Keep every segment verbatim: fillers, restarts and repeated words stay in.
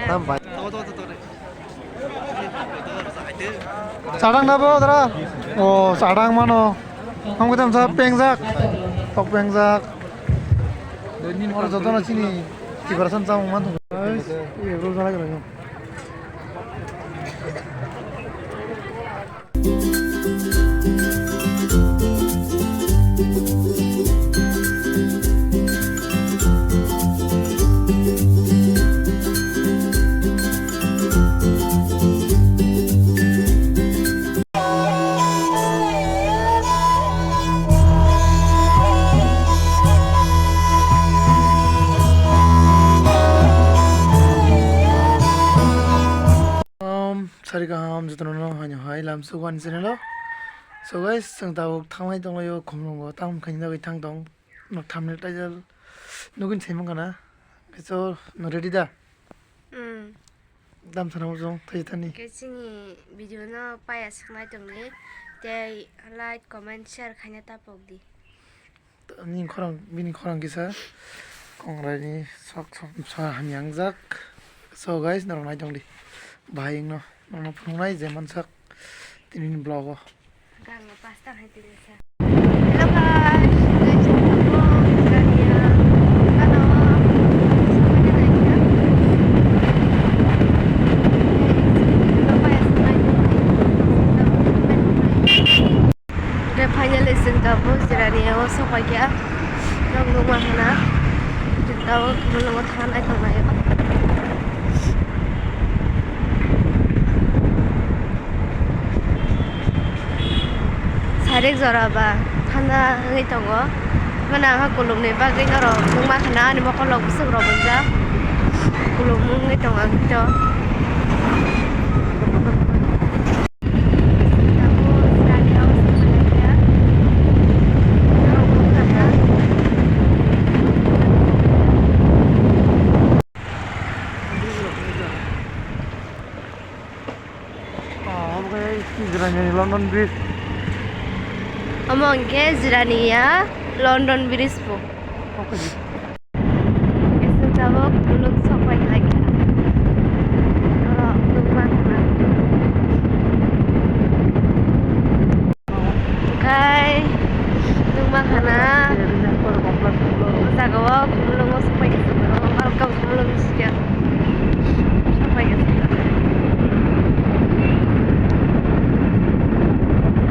Tam bai. Chadang na bo dara? O, chadang mano. Ham khe tam sa pengjak. Tok pengjak. Oro jotono chini preparation chamung man thung. Guys, ye bro jala gala. Sari kaham jotono no haino hai lamsuk wani channel o. So guys, chwng tabuk thanglai tonglaio Khumlungo, tamo khaina bagwi thang tong. Nok thumbnail title nugwi sai mankha na. Khe so no ready da? Hmm. Dam sana mujung thai thani. Khe chini video no paya sanai tongni tei like, comment, share khaina tapok di. Ni khorang, bini khorang kisa kongrai ni sok sok sa hamya wngjak. So guys, norok nai tong di. Bahai wngno, norokno phunuknai je mansak tini ni vlog o. Hello guys, guys, Hwnkhe finally chwng tabuk jirani o sokpaikha. Nok nukma khana. Chwng tabuk Khumulwngo thangna naitok naio. Sairik jora ba thanda wngwi tongo. Mano ang kulumni bagwi norok nukma khana ani mokol rok bwswk rok wngjak. Kulum wngwi tongo ang khe. Omo khe Jirani London Bridge. Omo hwnkhe Jirani ya London Bridge bo. Kaisa tabuk kuluk sok pai khlai kha. Norok nukma khna. Khai nukma khna. O jaga o Khumulwngo sok pai kha. Welcome Khumulwng sida. Sok pai kha.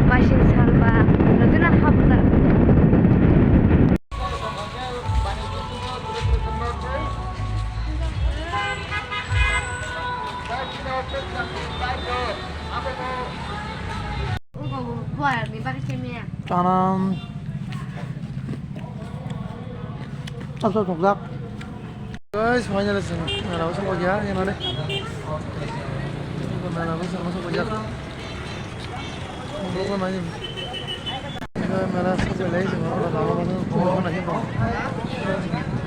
Baising salba. Nokina hapjak. Tanam. Chap chap thokjak. Guys, finally chwng mela o sokphaikha, yanani. Mela o chwng sokphaijak. Mela sokphailai chwng, lama o chwng,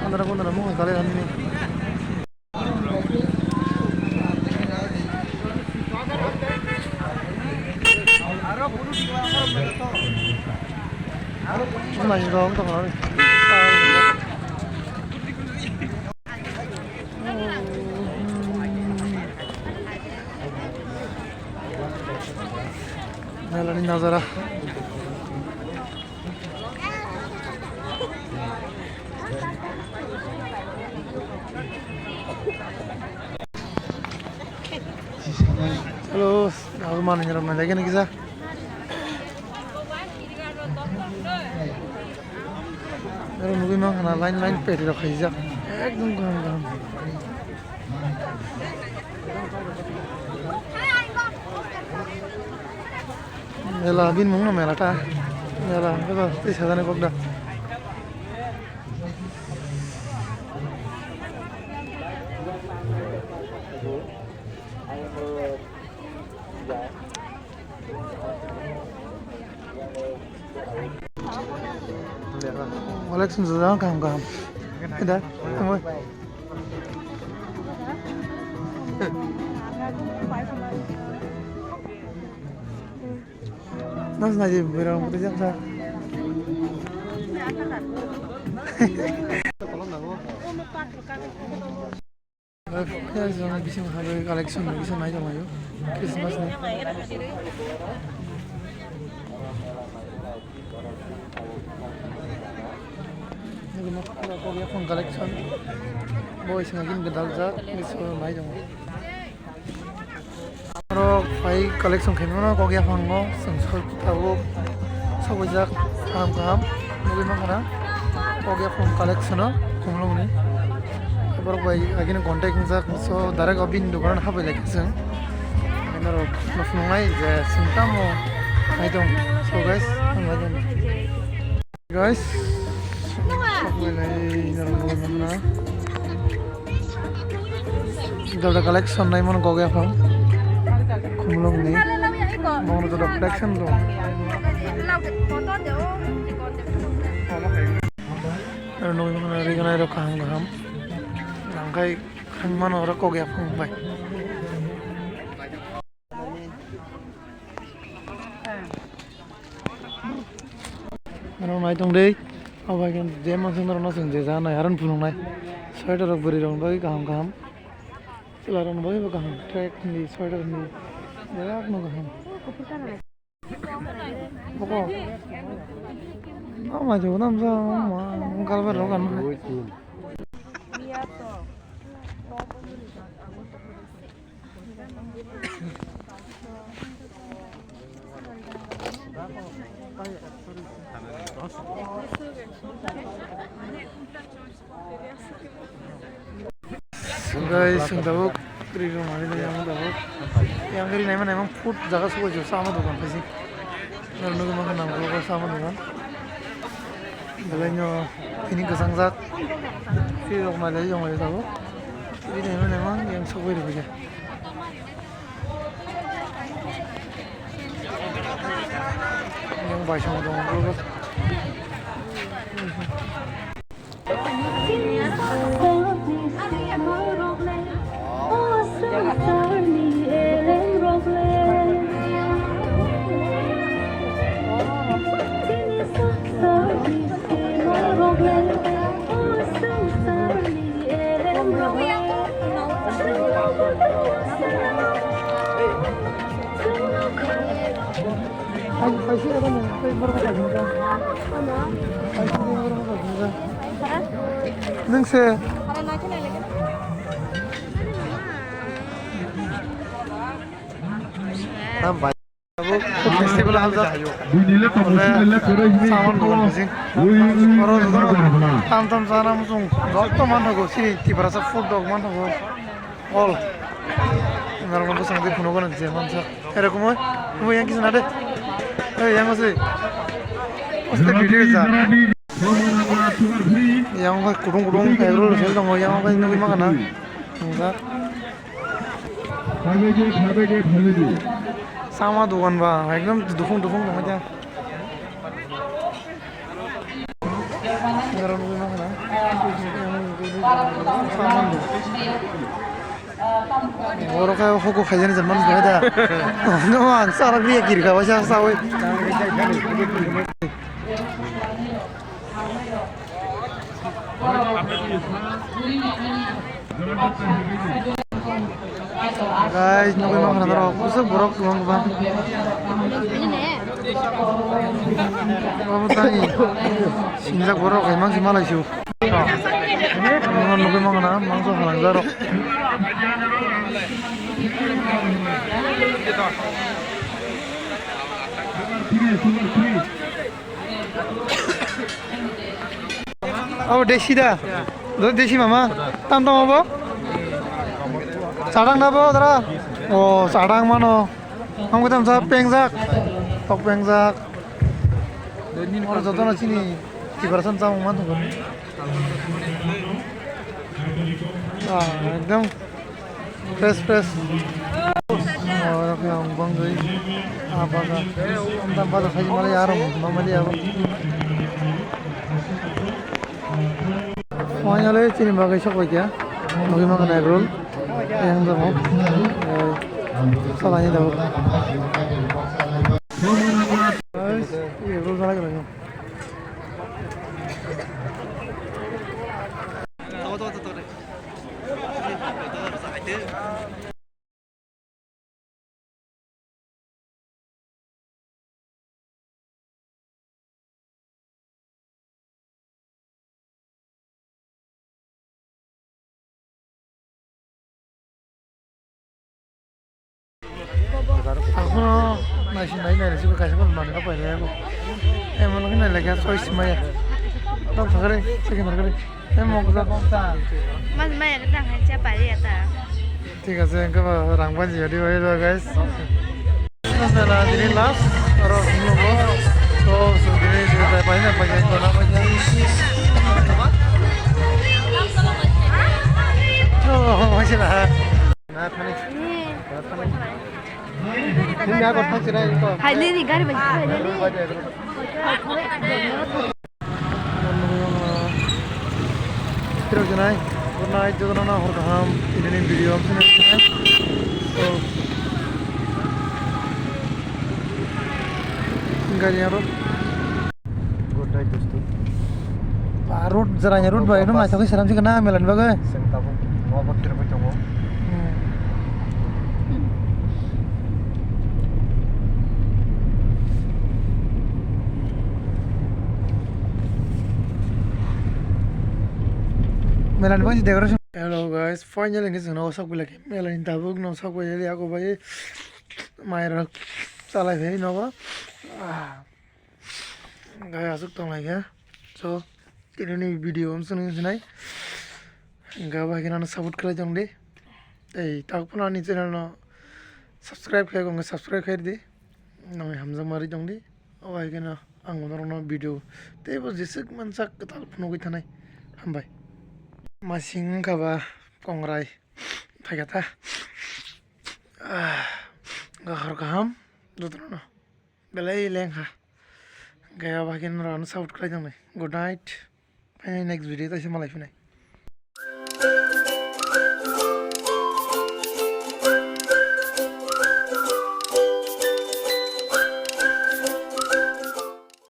andra kundra mung jalai rani. Mela ni nazara. Hello, aku mana nyerap mana lagi nih kisah? Aro nugui mankha na line line peri rok khaijak. Ekdom kaham kaham. Mela bini mung no mela ta. Mela hwnkhe ba tei sajani kok da. Walaikum salam, kaham, kaham. Ida, tunggu. Nas naji berang putih jaksa. Bising habai collection, collection nai tonglaio Christmas ni. Nugui mankha kok yaphang collection. Bo swngo gini gwdal jak, miso nai tongo. Oro phai collection khaimano kok yaphango, chwng sal tabuk sabaijak kaham kaham. Nugui mankha na kok yaphang collection o khumlungni. Borok bai agini contact wngjak, so direct o bini dukano habai laikha chwng. Norok nuknungnai je chwng tamo nai tong. So guys, ang nai tong. Guys, jora collection nai mano kok yaphang. Khumlung ni. Mano jora collection dong. Aro nugui mano riganai rok kaham kaham. Nangkai khangmano oro kok yaphang bai. Ano nai tong dei. Abo hai khe je mansuk norok no chwng je ja nai aro phunuk nai. Sweater rok bwrwi rok bagwi kaham kaham. Chwla rok no bagwi bo kaham. Track ni sweater ni. Belak no kaham. Boko. Ama jo nam ja ma gal bar rok an. Guys, chwng tabuk ri rw mani yang tabuk. Yang ri naima naima food jaga sugo jo sama dokan phaisi. Nang nugui mankha nang ko sama dokan. Belai no tini kwchang jak. Ri rok nailai jong lai tabuk. Ri naima naima yang sugui rw ya. Yang bai sama dokan. Nung se. Tam bai. Festival hamjak. Saman bukan bising. Oro jotono tam tam sana muchung. Joto manthogo sini Tiprasa food dog manthogo. All. Norok no bwsang twi phunukgo nang je mansa. Erokom oi. Bo yang kisa na de. Ei, yang ose. Oste video ja. Yang bai kudung kudung egg roll sel tongo, yang bai nugui mankha na. Nungjak. Sama dogan ba ekdom dufung dufung tongma khe. Oro khe huku khaijani jan mani bai da. No, ang chara griya kirka bai sa sawi. Guys, nugui mankha norok, kusuk borok kwbang kwbang. Omo tani singjak borok, hai mangsi malai su. Omo nugui mankha na, mangso halangjarok. Abo desi da? Do desi mama? Tam tam abo? Chadang da bo dara? O chadang mano. Ang khe tam sa pengjak. Tok pengjak. Oro jotono chini Tiprasa chamung man thangkha. Ah, ekdom. Fresh, fresh. Oh, yang bangwi. Ah, baja. Amta baja sai mali aro, mamali aro. Finally, chini bagwi sok bai kha. Nugui mankha egg roll. Yang jamo. Eh, salani daw. Guys, egg roll salai kha. Akhoro naisi nai nai resi kaisa phano manwi kha pailai abo. Emon khe nai laikha choice maya. Tong thakre second thakre. Em moksa. Mas maya tang hai cha pari ata. Thik ase, engkhe ba rang banji yadi bai do, guys. Mela dini last, aro nugo. So, so dini je bai bai na bai bai na bai. Oh, bai sila. Na thani. Nini ako thang sila ko. Hai nini gari bai. Hai nini. Tirok janai, good night, jotono no hor kaham, tini video am sini. So, gari aro. Good night, dosto. Ba, road, jaranya road bai, no naithok seram sikana, melan bagwi. Seng tabuk, no bak tirok tongo. Hmm. Melan bagwi decoration. Hello guys, finally hwnkhe chwng nogo sok belai khe mela ni tabuk no sok belai yago bai mai rok chalai phai nogo. Ah, gai aswk tong lai khe. So tini ni video am swnwi sinai. Ga bai khe nang support khlai tong di. Tei tak phano ani channel no subscribe khe gong subscribe khe di. Nangni hamjakma ri tong di. O hai kheno ang norokno video teibo jeswk mansak kwtal phunugwi thanai. Hambai. Masing wngkha ba kongrai phaikha ta. Ah, wngkha hor kaham jotono belai lengkha. Gaya ba khe norokno support khlai tongdi. Good night. Phai next video taisa malai phinai.